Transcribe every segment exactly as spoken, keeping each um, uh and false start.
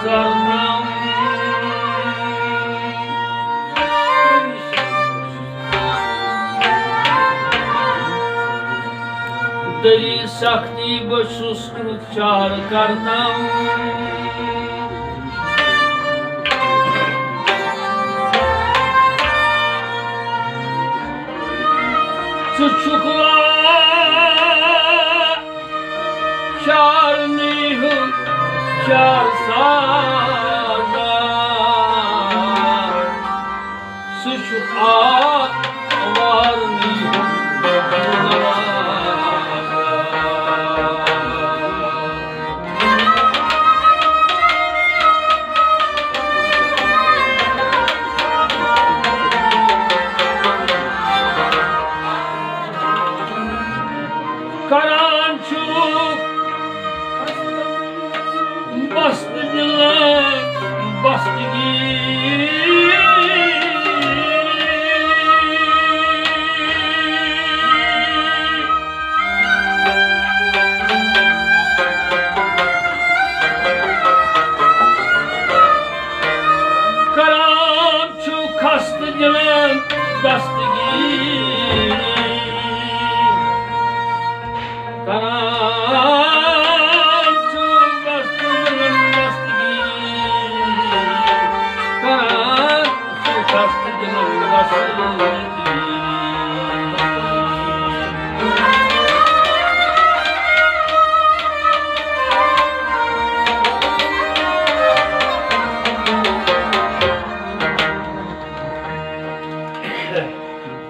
زرنم۔ دٔری سختی بہٕ چھُس رُت چار کرنم۔ ژٕ چھُکھ لا چارنٕے ہُنٛد چار سازا۔ سُہ چھُ آوارنٕے ہُنٛد کران چھُکھ بستہٕ دِلہٕ بستگی۔ کران چھُ خستہٕ دِلن دستگی۔ کران چھُ خستہٕ دِلن دستگی۔ کران چھُ خستہٕ دِلن دستگی۔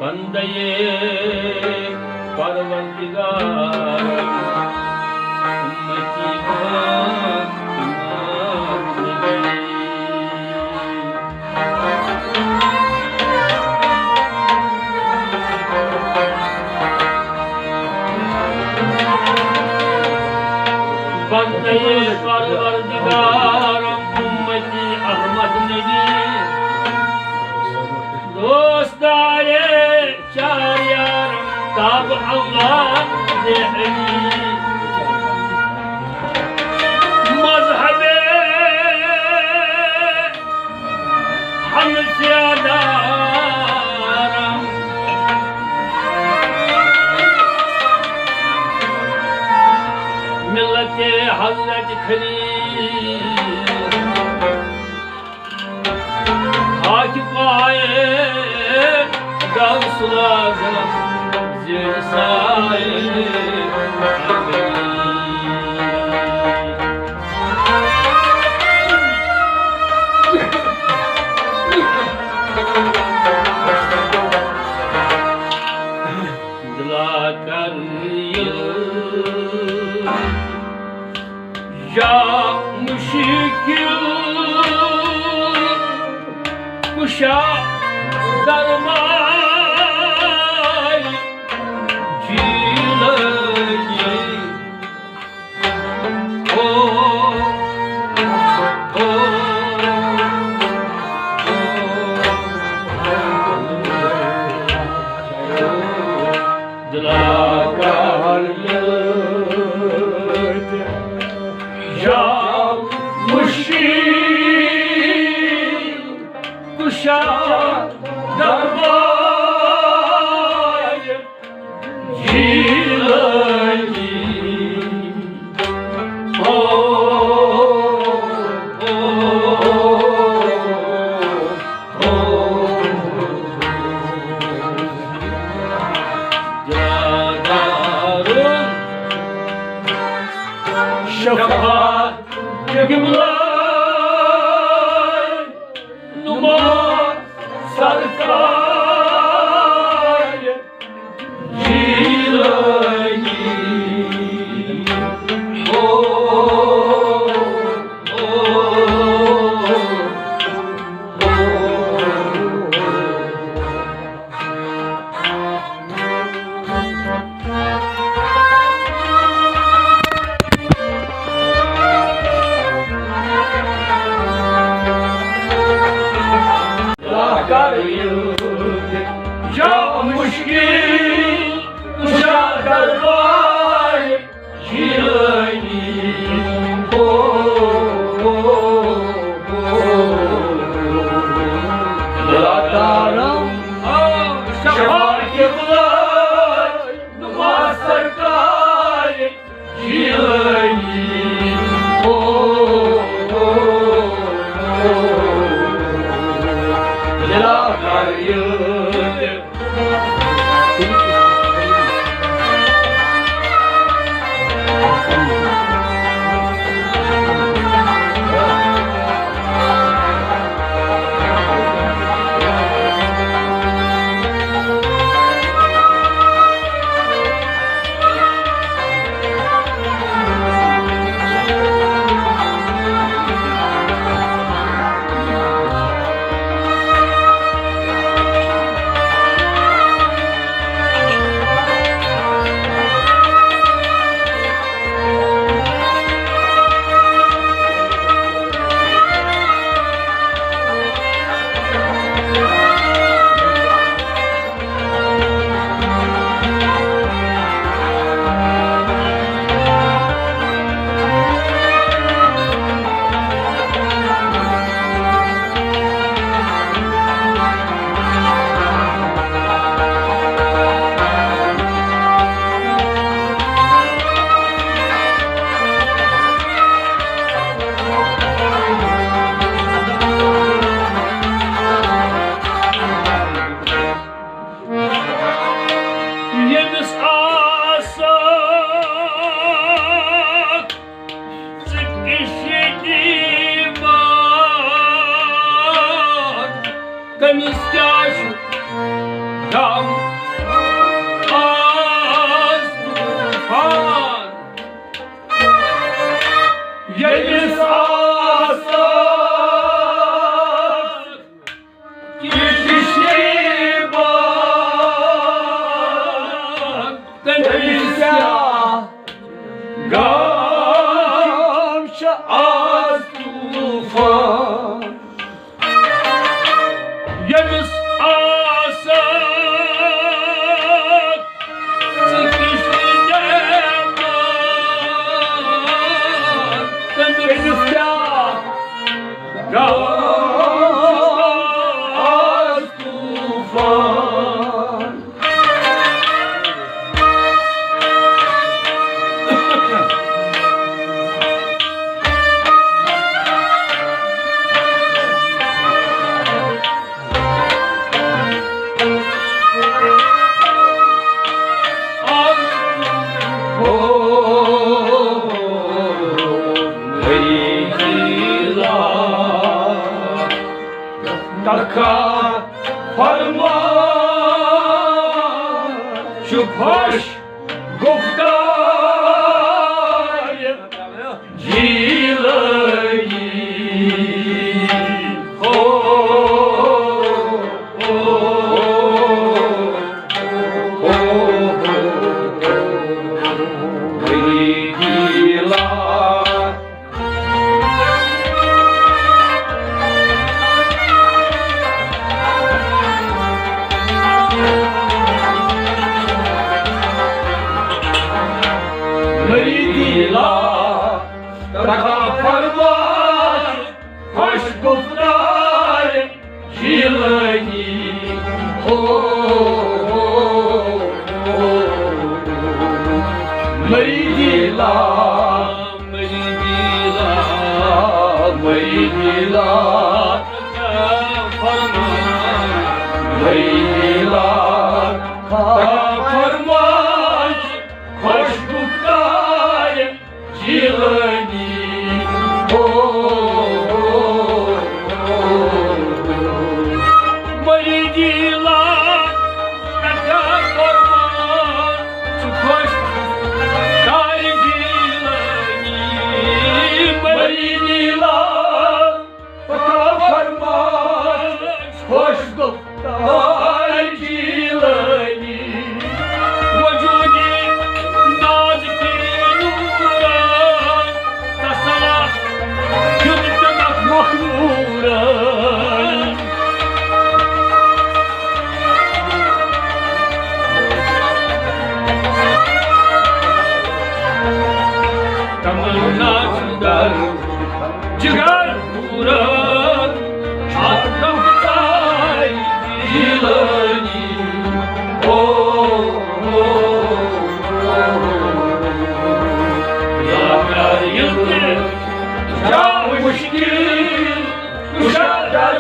بندے پروردگار، امتی فاطمہ نبی۔ بندے پروردگار، امتی احمد نبی۔ دوستارے چار یارم تاب اللہ دے علی۔ مذہب حنفیہ دارم، ملت حضرت خلیل۔ خاک پائے غوث اعظم زیر سایہ۔ دلا کر یا مشکل کشا درمان جیلانی۔ او، او، او، او۔ دلا کر یاد یا مشکل کشا دربار جیلانی۔ او، او، او، او۔ دادار شفاعت قبلہ نما أمِس کیٛاہ چھُ غم؟ آز طوفان۔ ییٚمِس آسان کِشتی بان، تٔمِس کیٛاہ غم چھُ آز طوفان؟ ییٚمِس آسان ژٕ کِشتی بان، تٔمِس کیٛاہ غم آز طوفان؟ تکا فرمان چھُ خۄش گفتار جیلانی۔ او، او، او، او، او، او، او، او، مریدی لا، تکا فرمان، خۄش گفتار جیلانی۔ او، او، او، او، مریدی لا، مریدی لا، مریدی لا، مریدی لا، فرمان خۄش گفتار جیلانی۔ او، او، او، او، مریدی لا، تکا فرمان چھُ خۄش گفتار جیلانی۔ مریدی لا، تکا فرمان خۄش گفتار جیلانی۔ وجودی ناز کی نورا، تسلا دیُت تٔمۍ مخمورن۔ تمنا چھُ در جگر پورن، اکھ رفتار جیلانی۔ او، او، او، یا میٛانہِ یِم تہِ جا مُشکِل، کُشا در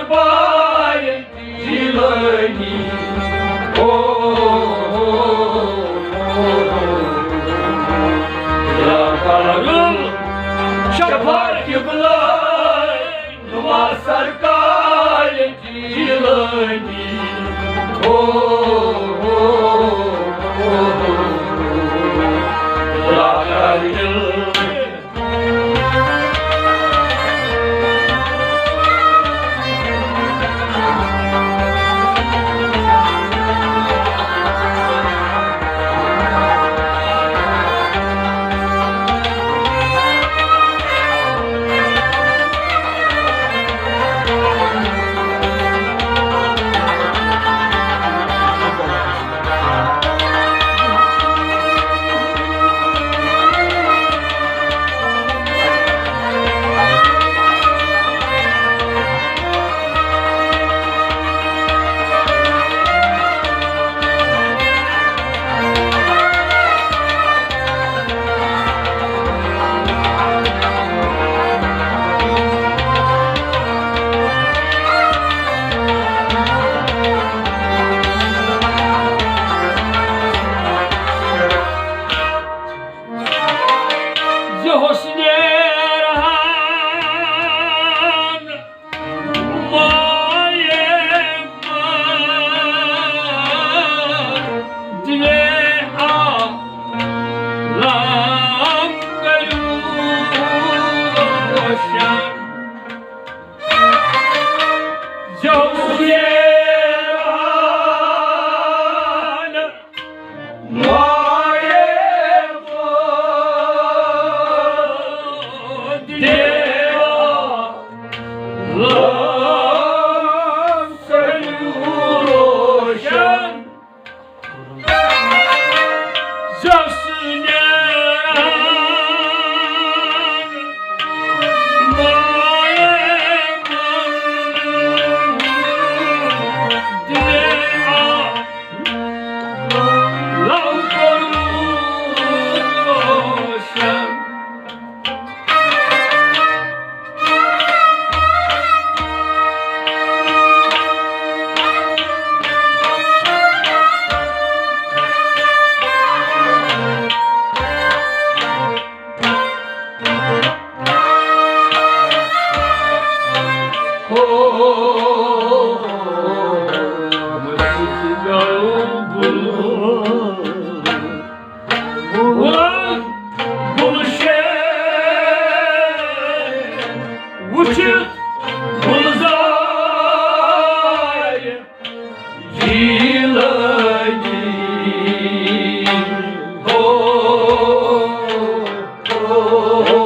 گلزار جیلانی، ہو، ہو، ہو۔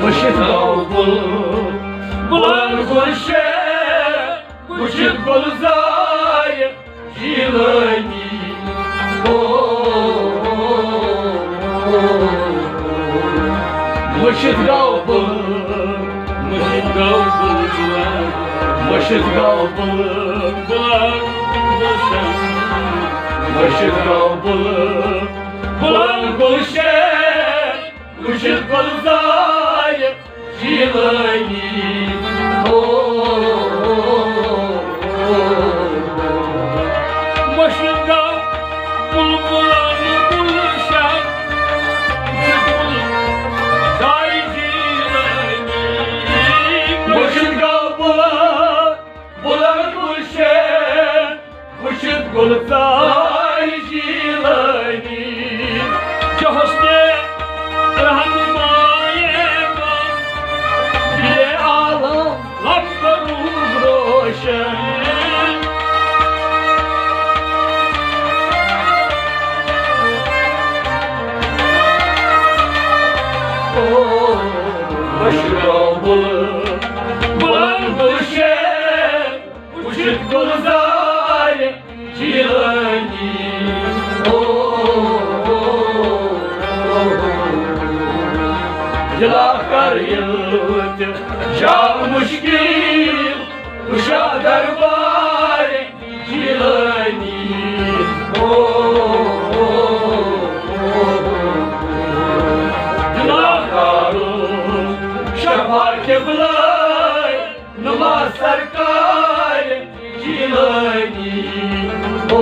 وٕچھِتھ گوٚو بُل-، بُلند گُلشن، وٕچھِتھ گُلزار جیلانی۔ او، او، او، او۔ مُرشِد گوٚو بُلند، مُرشِد گوٚو بُلند، مُرشِد گوٚو بُلند، بُلند گُلشن۔ مُرشِد گوٚو بُلند، بُلند گُلشن، وٕچھِتھ گُلزار جیلانی۔ او، مُرشِد گوٚو بُلبُلن گُلشن، وٕچھِتھ گُلزار جیلانی۔ مُرشِد گوٚو بُلند، بُلند گُلشن، وٕچھِتھ گُلزار جیلانی۔ چہ حسنِ رہنمائے من دلِ عالم لب روح روشن۔ او، مُرشِد گوٚو بُلند، بُلند گُلشن، وٕچھِتھ گُلزار جیلانی۔ او، او، او، او۔ دِلا کر ییٚلہِ تہِ جا مُشکِل، کُشا دربار جیلانی۔ او، او، او، او۔ دِلا کر شفا قبلہ نما سرکار جیلانی۔ او، او،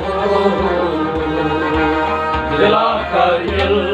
او، او۔ دِلا کر ییٚلہِ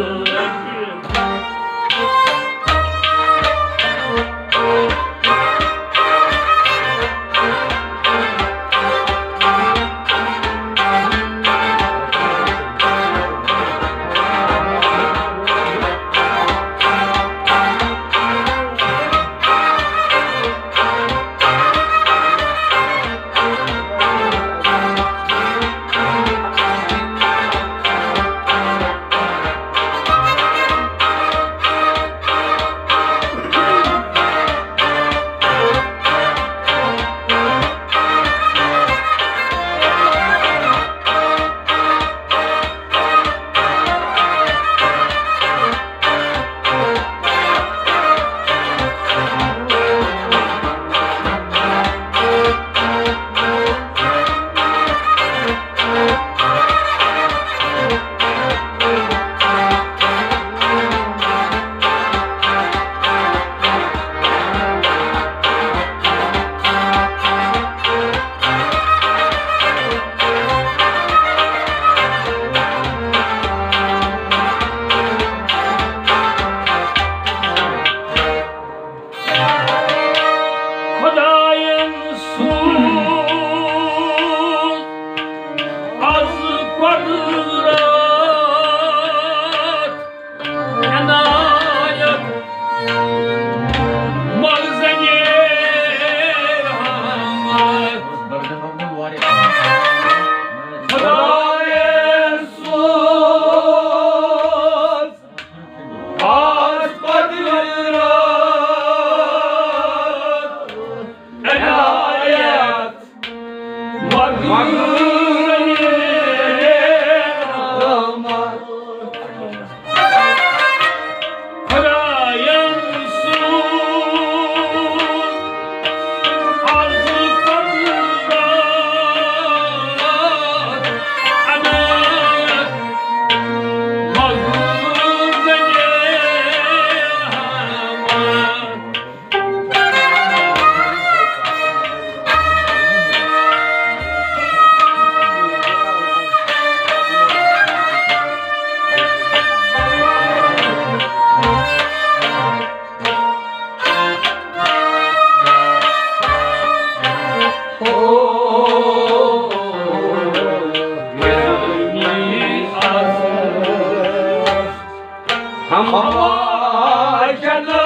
ہما جنت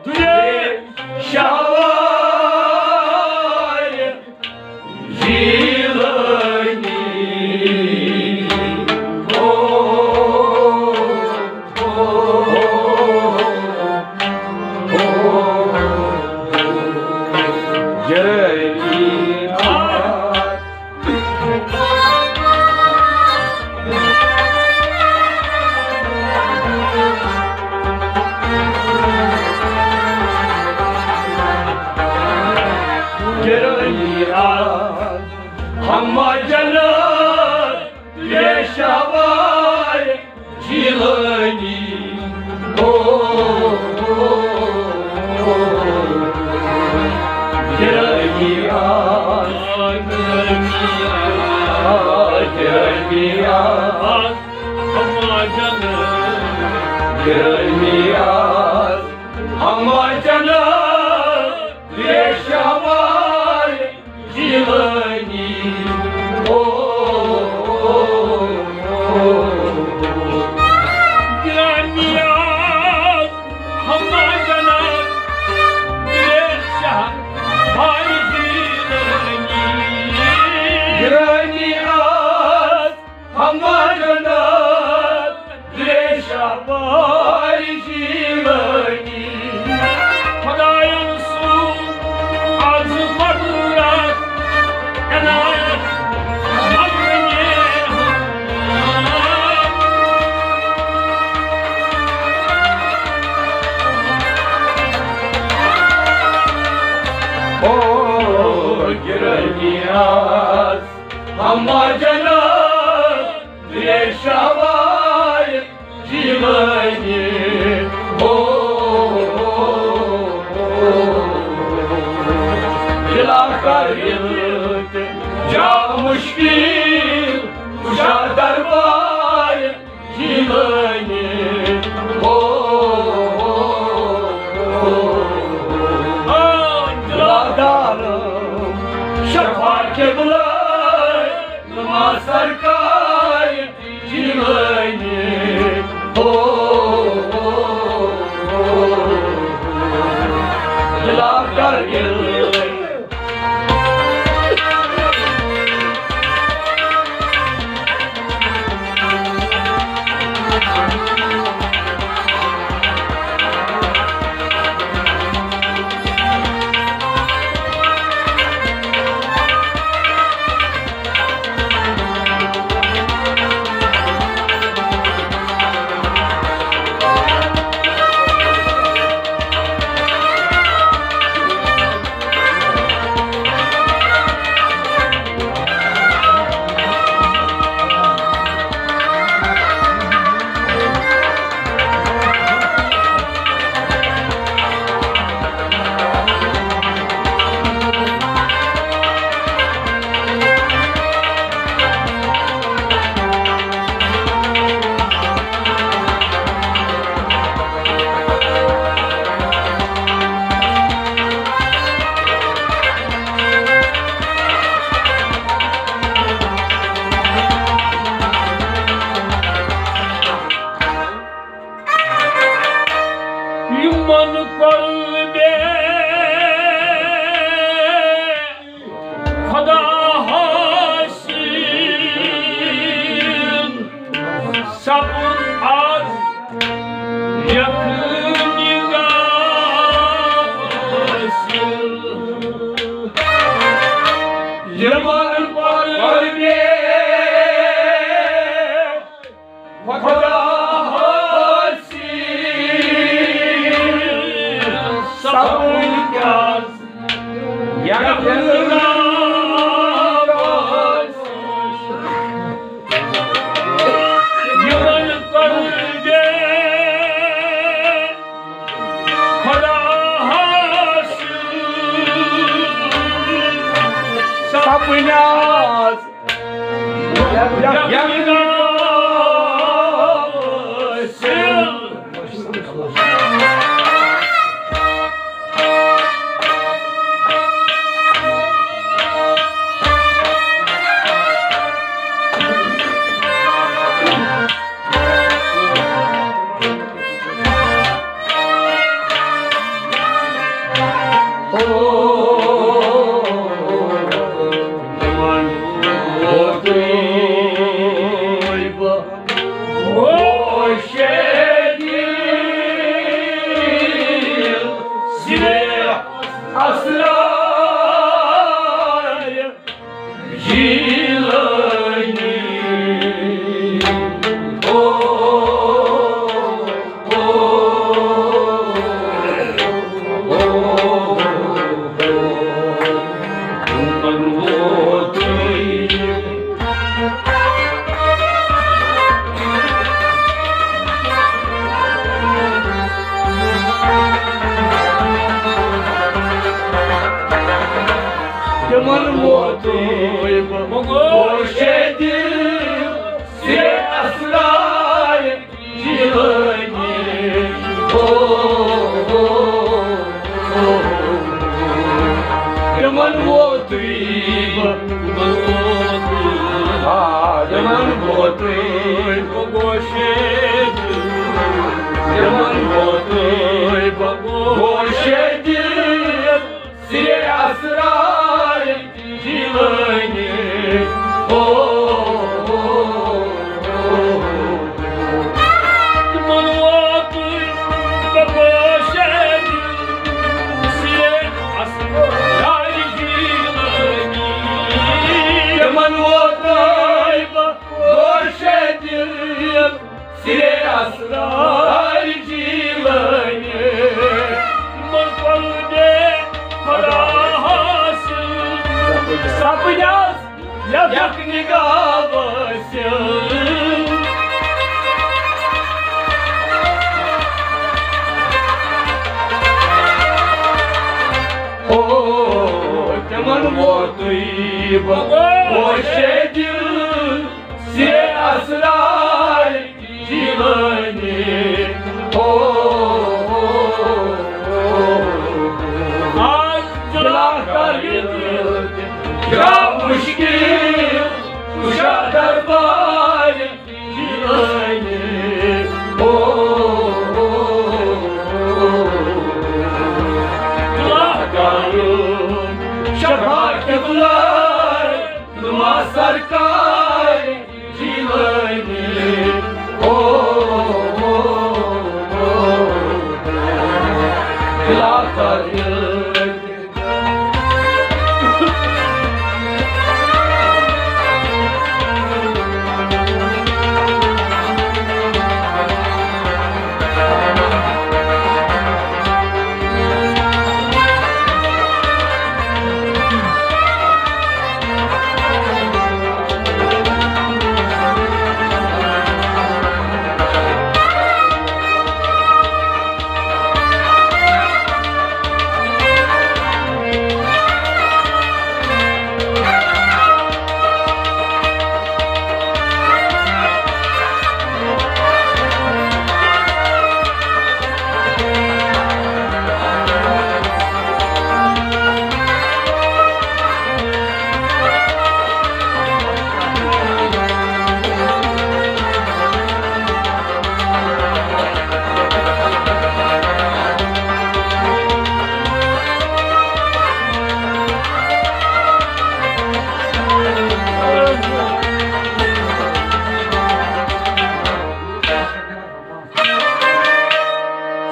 پیشوا جیلانی۔ او، او، او، او، جیلانی۔ گرانی آز ہما جنت پیشوا جیلانی۔ او، او، او، گرانی آز، گرانی آز، گرانی آز ہما جنت پیشوا جیلانی۔ او، او، او، گرانی آز ہما جنت پیشوا جیلانی۔ گرانی آز ہما جنت پیشوا جیلانی۔ خدایَن سوٗز آز قدرت عنایت منگنے۔ او گرانی آز ہما جنت پیشوا جیلانی۔ او، او، او، دلا کر التجا مشکل کشا دربار جیلانی۔ او، او، او، او، دلا دارم شفا قبلہ نما سرکار جیلانی۔ او، او، او، دلا کر التجا۔ یِمن قربے خدا حاصل سپُد از یک نگاہ حاصل۔ یِمن قربے خدا حاصل سپُد از یک نگاہ حاصل۔ یِمن قربے خدا حاصل سپُد از یک نگاہ ووتُے بہٕ گوشے دِل، تِمن ووتُے بہٕ گوشے دِل، سِرے اسرار جیلانی۔ او، او، او، او۔ تِمن ووتُے بہٕ گوشے دِل، سِرے اسرار جیلانی۔ تِمن ووتُے بہٕ گوشے دِل، سِرے اسرار جیلانی۔ تِمن پلنے خدا حاصل سپدیس یک نگاہ وٲصِل۔ او، تِمن ووتُے بہٕ گوشے دِل، سِرے اسرار جیلانی۔ او، او، او، او۔ آز دلاکار ییٚتہِ چھا مُشکِل، کُشا دربار جیلانی۔ او، او، او، او۔ دلاکار شفا قبلہ نما سرکار جیلانی۔ او، او، او، او۔ دلاکار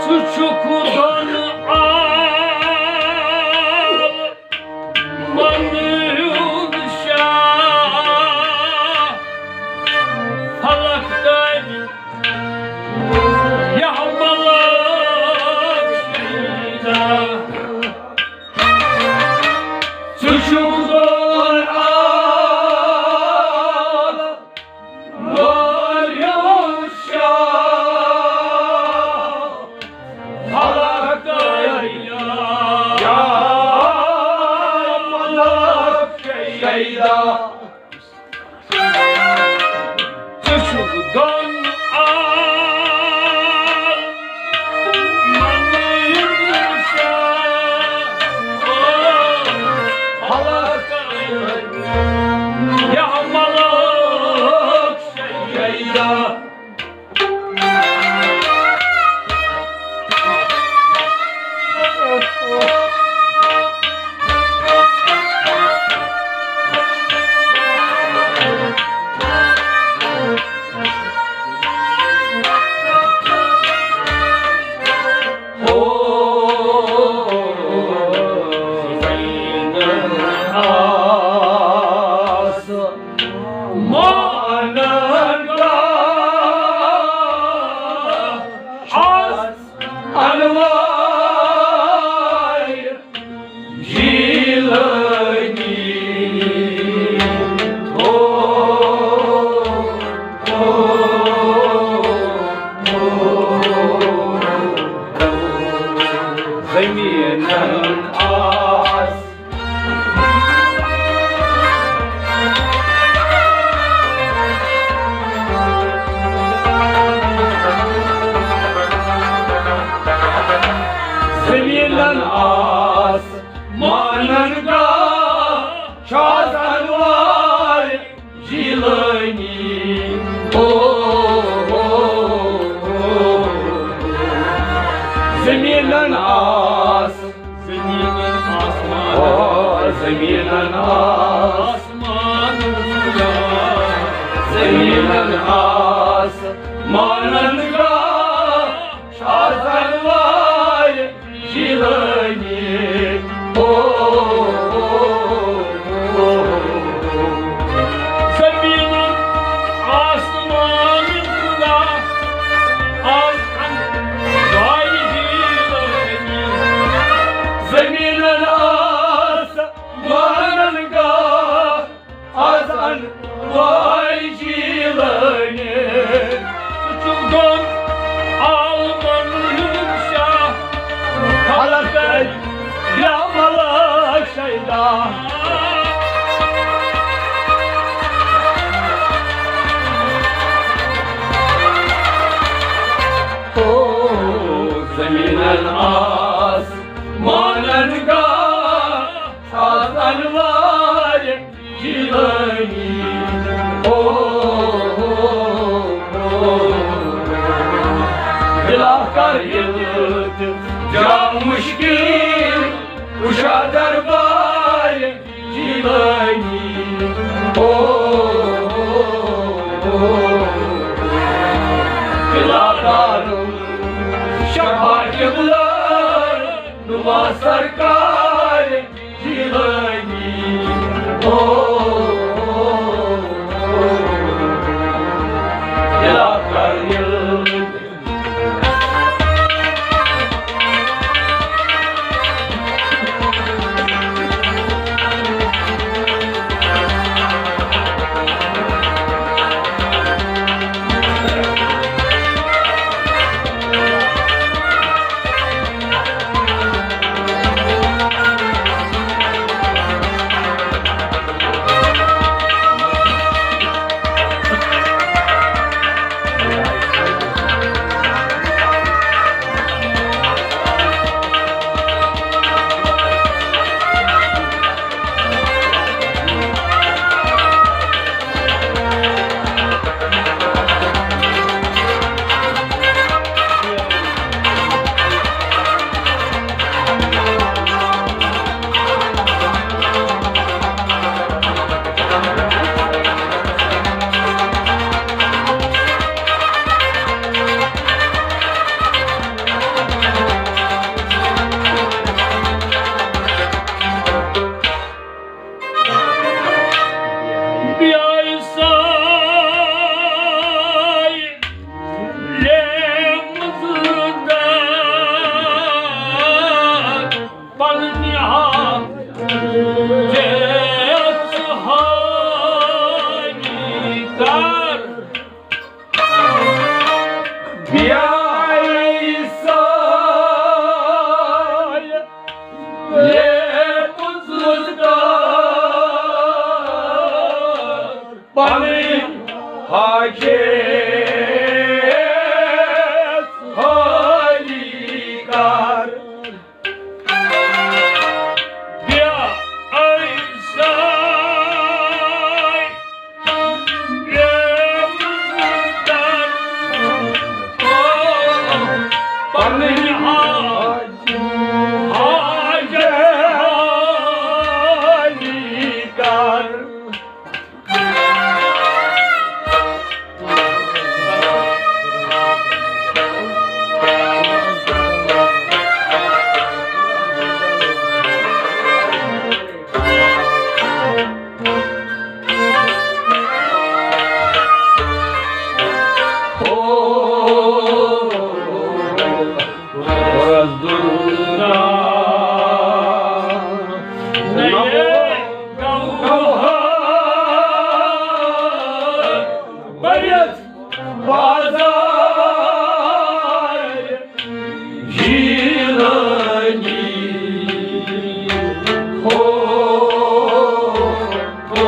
ژٕ چھُکھ دۄن عالمن ہُنٛد شاہ، فلک تہٕ یحملک شیدا۔ ژٕ چھُکھ دۄن عالمن ہُنٛد شاہ، فلک تہٕ یحملک شیدا۔ ژٕ چھُکھ دۄن عالمن ہُنٛد شاہ، او، فلک تہٕ یحملک شیدا۔ انوار جیلانی۔ او، او، او، او۔ زمینن آس زمینن آس مانن گاہ، چھاز انوار جیلانی۔ او، او، او، زمینن آس، زمینن آسمان، او، زمینن آس، آسمان، زمینن آس، مانن گاہ، شاہ انوار جیلانی۔ او، او، او، او۔ زمینن آسمان خدا، آز انوار جیلانی۔ زمینن آسمانن گاہ، از انوار جیلانی۔ ژٕ چھُکھ دۄن عالمن ہُنٛد شاہ، خلق کرِ یا ملا شیدا۔ او، زمینن آسمانن گاہ، از انوار جیلانی۔ او، او، او، او۔ بلا کر التجا مشکل کشا دربار جیلانی۔ او، او، او۔ بلا کر شفا قبلہ نما سرکار جیلانی۔ او، او، او، او۔ بلا کر التجا پنٕنۍ حاجت خٲلی کر۔ بیا عیسیٰ، بیا مُختار، پنٕنۍ حاجت خٲلی کر۔ بازار جیلانی۔ ہو، ہو، ہو۔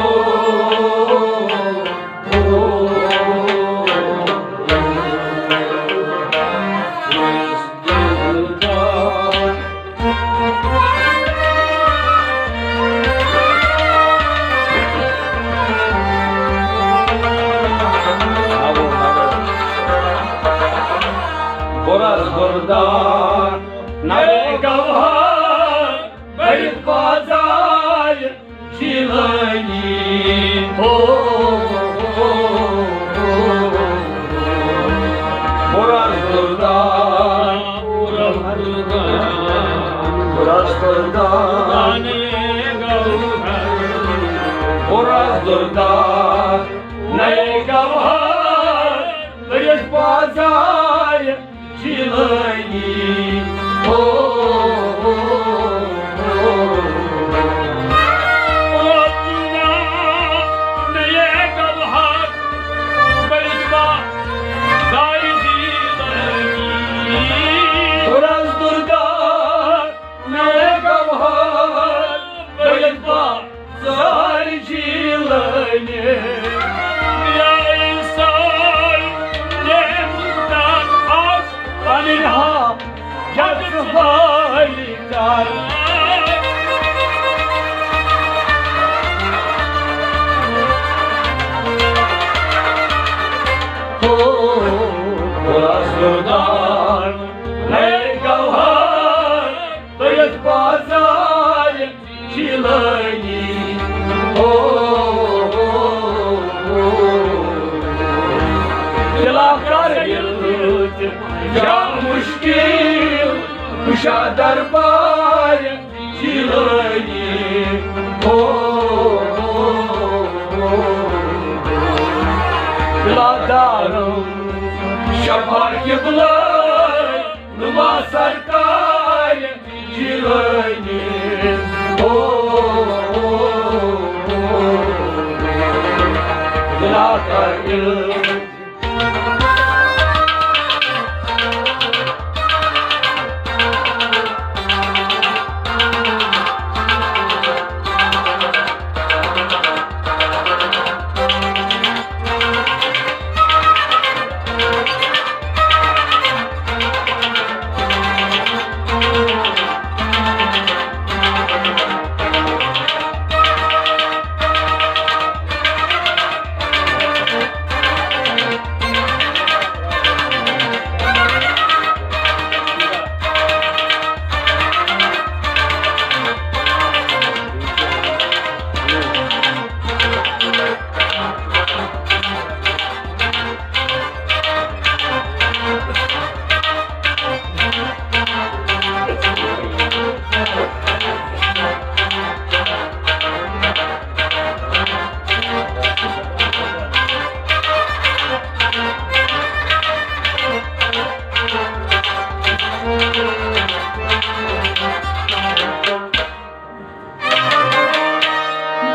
یا مشکل کشا دربار جیلانی، او، بلا دارم شفا قبلہ نما سرکار جیلانی، او، بلا دارم۔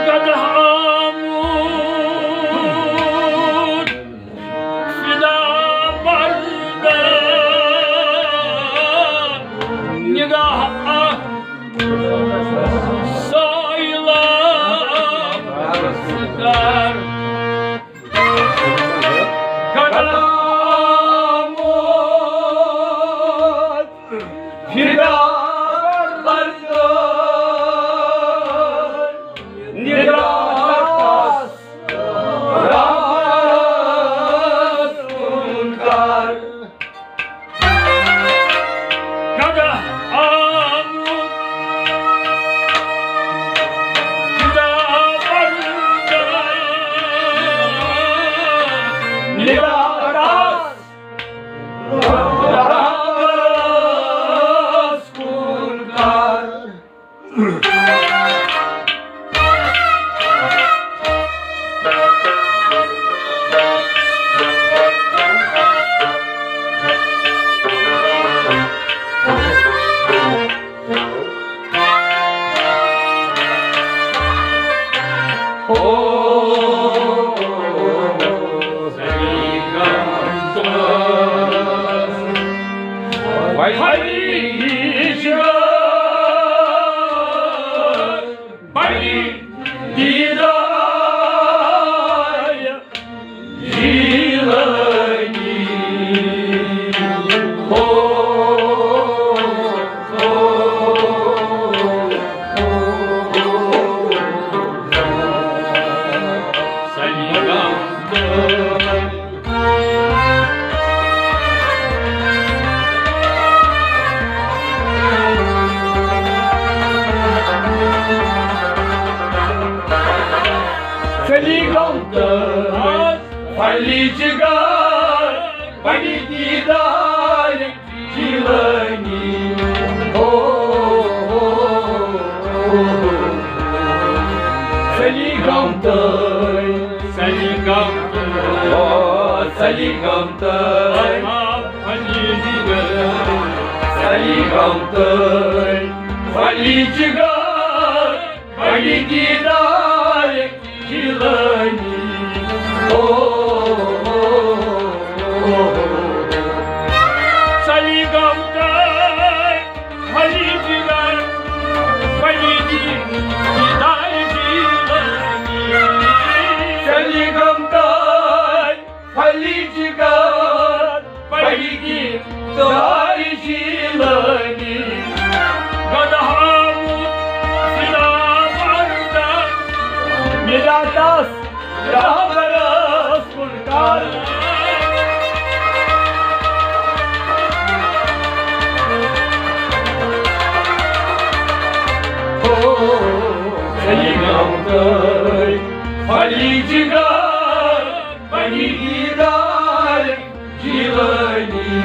گدہ آمُت فدا بردار، نگاہ اکھ سٲیلہ کر۔ گدہ آمُت فدا بردار، نگاہ تس رحمتس کُن کر۔ گدہ آمُت فدا بردار، نگاہ تس رحمتس کُن کر۔ سلیقم تہٕ پھلی جگر، پنی دیدار جیلانی۔ او، او، او، او۔ سلیقم تہٕ، سلیقم تہٕ، او، سلیقم تہٕ، پھلی جگر، سلیقم تہٕ، پھلی جگر، پنی دیدار جیلانی۔ او، او، او، او۔ سلیقم تہٕ، پھلی جگر، پنی دیدار جیلانی۔ سلیقم تہٕ، پھلی جگر، پنی دیدار جیلانی۔ گدہ آمُت فدا بردار، نگاہ تس رہبرس کُن کر۔ او، سلیقم تہٕ، پھلی جگر، پنی دیدار جیلانی۔